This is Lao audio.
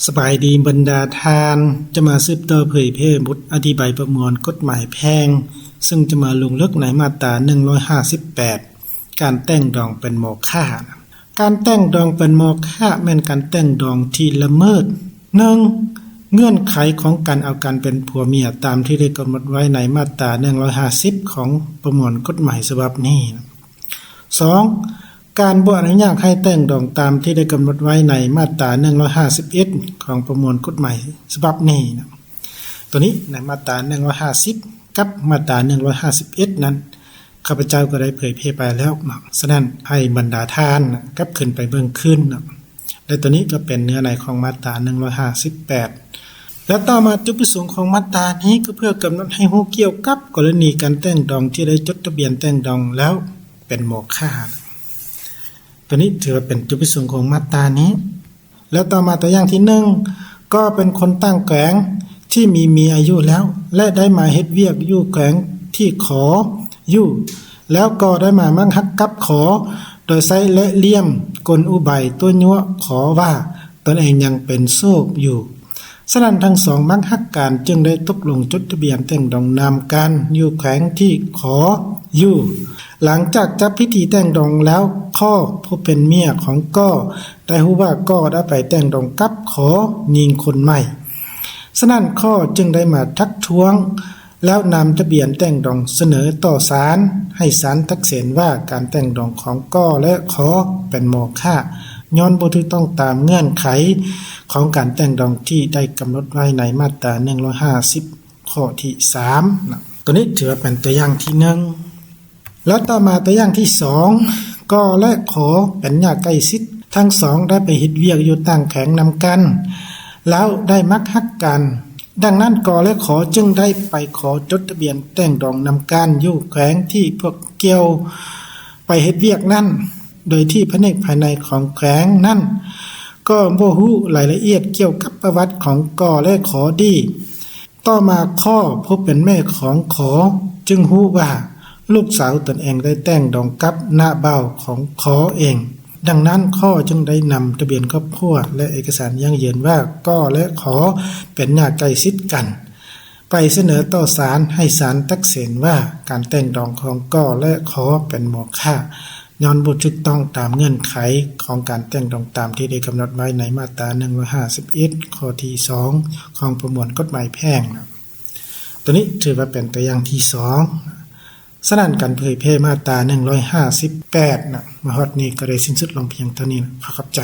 ສະບາຍດີບັນດາທ່ານ, ຈະມາສືບຕໍ່ເຜີຍແຜ່ບົດອະທິບາຍປະມວນກົດໝາຍແພ່ງ, ເຊິ່ງຈະມາລົງເລິກໃນມາດຕາໜຶ່ງຮ້ອຍຫ້າສິບແປດ ການແຕ່ງດອງເປັນໂມຄະ. ການແຕ່ງດອງເປັນໂມຄະແມ່ນການແຕ່ງດອງທີ່ລະເມີດ ໜຶ່ງ ເງື່ອນໄຂຂອງການເອົາກັນເປັນຜົວເມຍຕາມທີ່ໄດ້ກຳນົດໄວ້ໃນມາດຕາໜຶ່ງຮ້ອຍຫ້າສິບ ຂອງປະມວນກົດໝາຍສະບັບນີ້. ສອງ ການບໍ່ອະນຸຍາດໃຫ້ແຕ່ງດອງຕາມທີ່ໄດ້ກຳນົດໄວ້ໃນມາດຕາໜຶ່ງຮ້ອຍຫ້າສິບເອັດ ຂອງປະມວນກົດໝາຍສະບັບນີ້ນະ. ໂຕນີ້ໃນມາດຕາໜຶ່ງຮ້ອຍຫ້າສິບ ກັບມາດຕາໜຶ່ງຮ້ອຍຫ້າສິບເອັດນັ້ນ ຂ້າພະເຈົ້າກໍໄດ້ເຜີຍແຜ່ໄປແລ້ວເນາະ. ສະນັ້ນໃຫ້ບັນດາທ່ານກັບຄືນໄປເບິ່ງຄືນເນາະ. ແລະ ໂຕນີ້ກໍເປັນເນື້ອໃນຂອງມາດຕາໜຶ່ງຮ້ອຍຫ້າສິບແປດ. ແລະ ຕໍ່ມາຈຸດປະສົງຂອງມາດຕານີ້ກໍເພື່ອກຳນົດໃຫ້ຮູ້ກ່ຽວກັບກໍລະນີການແຕ່ງດອງທີ່ໄດ້ຈົດທະບຽນແຕ່ງດອງແລ້ວເປັນໂມຄະ. ໂຕນີ້ຖືວ່າເປັນຈຸດປະສົງຂອງມາດຕານີ້. ແລະ ຕໍ່ມາຕົວຢ່າງທີໜຶ່ງ ກໍເປັນຄົນຕ່າງແຂວງທີ່ມີ ມີອາຍຸແລ້ວ ແລະ ໄດ້ມາເຮັດວຽກຢູ່ແຂວງທີ່ຂໍຢູ່ ແລ້ວກໍໄດ້ມາມັກຮັກກັບຂໍ ໂດຍໃຊ້ແລະລ້ຽມກົນອຸບາຍຕົວະຍົວະຂໍວ່າຕົນເອງຍັງເປັນໂສດຢູ່. ສະນັ້ນທັງສອງມັກຮັກກັນ ຈຶ່ງໄດ້ຕົກລົງຈົດທະບຽນແຕ່ງດອງນຳກັນຢູ່ແຂວງທີ່ຂໍຢູ່. ຫຼັງຈາກຈັດພິທີແຕ່ງດອງແລ້ວ ຂໍຜູ້ເປັນເມຍຂອງກໍ ໄດ້ຮູ້ວ່າກໍໄດ້ໄປແຕ່ງດອງກັບຂໍຍິງຄົນໃໝ່. ສະນັ້ນ ຂໍຈຶ່ງໄດ້ມາທັກທ້ວງ ແລ້ວນຳທະບຽນແຕ່ງດອງສະເໜີຕໍ່ສານ ໃຫ້ສານຕັດສິນວ່າການແຕ່ງດອງຂອງກໍ ແລະ ຂໍເປັນໂມຄະ ຍ້ອນບໍ່ຖືກຕ້ອງຕາມເງື່ອນໄຂຂອງການແຕ່ງດອງທີ່ໄດ້ກຳນົດໄວ້ໃນມາດຕາໜຶ່ງຮ້ອຍຫ້າສິບ ຂໍ້ທີສາມນະ. ໂຕນີ້ຖືວ່າເປັນຕົວຢ່າງທີໜຶ່ງ. ແລະ ຕໍ່ມາຕົວຢ່າງທີສອງ ກໍ ແລະ ຂໍເປັນຍາດໃກ້ຊິດ ທັງສອງໄດ້ໄປເຮັດວຽກຢູ່ຕ່າງແຂວງນຳກັນ ແລ້ວໄດ້ມັກຮັກກັນ. ດັ່ງນັ້ນ ກໍ ແລະ ຂໍຈຶ່ງໄດ້ໄປຂໍຈົດທະບຽນແຕ່ງດອງນຳກັນຢູ່ແຂວງທີ່ພວກກ່ຽວໄປເຮັດວຽກນັ້ນ ໂດຍທີ່ພະແນກພາຍໃນຂອງແຂວງນັ້ນກໍບໍ່ຮູ້ລາຍລະອຽດກ່ຽວກັບປະຫວັດຂອງກໍ ແລະ ຂໍດີ. ຕໍ່ມາ ຂໍ ຜູ້ເປັນແມ່ຂອງຂໍ ຈຶ່ງຮູ້ວ່າລູກສາວຕົນເອງໄດ້ແຕ່ງດອງກັບນ້າບ່າວຂອງຂໍເອງ. ດັ່ງນັ້ນ ຂໍຈຶ່ງໄດ້ນຳທະບຽນຄອບຄົວ ແລະ ເອກະສານຢັ້ງຢືນວ່າກໍ ແລະ ຂໍເປັນຍາດໃກ້ຊິດກັນ ໄປສະເໜີຕໍ່ສານ ໃຫ້ສານຕັດສິນວ່າການແຕ່ງດອງຂອງກໍ ແລະ ຂໍເປັນໂມຄະ ຍ້ອນບໍ່ຖືກຕ້ອງຕາມເງື່ອນໄຂຂອງການແຕ່ງດອງຕາມທີ່ໄດ້ກຳນົດໄວ້ໃນມາດຕາໜຶ່ງຮ້ອຍຫ້າສິບເອັດ ຂໍ້ທີສອງ ຂອງປະມວນກົດໝາຍແພ່ງ. ໂຕນີ້ຖືວ່າເປັນຕົວຢ່າງທີສອງ. ສະນັ້ນ ການເຜີຍແຜ່ມາດຕາໜຶ່ງຮ້ອຍຫ້າສິບແປດນະ ມາຮອດນີ້ກໍໄດ້ສິ້ນສຸດລົງພຽງເທົ່ານີ້ນະ. ຂໍຂອບໃຈ.